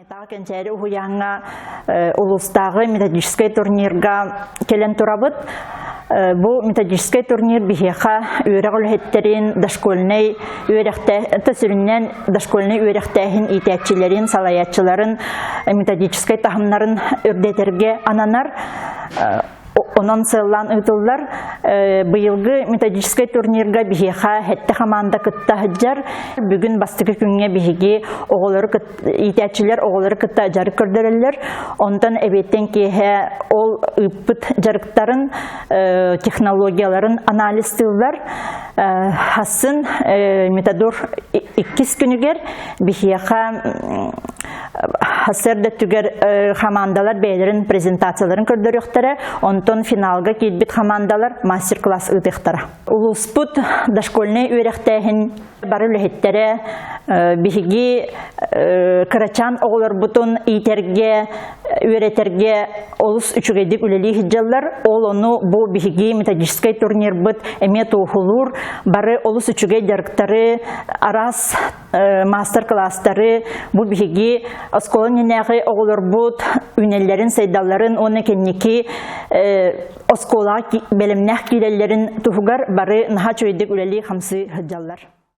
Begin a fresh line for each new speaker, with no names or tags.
Таҕа Кэнчээри уһуйааҥҥа улуустааҕы методическай турнирга кэлэн турабыт. Бу методическай турнир биһиэхэ үөрэх үлэһиттэрин, дошкольнай үөрэхтэ сүрүннээн дошкольнай үөрэхтээһин иитээччилэрин, салайааччыларын методическай таһымнарын үрдэтэргэ ананар. Онон сыаллаан ыытыллар. Быйылгы методическай турнирга биһиэхэ сэттэ хамаанда кытта сылдьар. Бүгүн бастакы күҥҥэ биһиги оҕолору иитээччилэр оҕолору кытта дьарык көрдөрөллөр. Онтон эбиэттэн киэһэ ол ыыппыт дьарыктарын, технологияларын анализтыыллар. Хассын методур иккис күнүгэр биһиэхэ сарсыарда өттүгэр хамаандалар бэйэлэрин презентацияларын көрдөрүөхтэрэ, онтон финалга киирбит хамаандалар мастер-класс ыытыахтара. Улууспут дошкольнай үөрэхтээһин бары үлэһиттэрэ биһиги кырачаан оҕолорбутун иитэргэ, үөрэтэргэ олус үчүгэйдик үлэлии сылдьаллар. Ол ону бу биһиги методическай турнирбыт эмиэ туоһулуур. Бары олус үчүгэй дьарыктары, араас мастер-класстары бу биһиги оскуола иннинээҕи оҕолорбут үүнэллэрин, сайдалларын уонна кэнники оскуолаҕа бэлэмнээх киирэллэрин туһугар бары наһаа үчүгэйдик үлэлии-хамсыы сылдьаллар.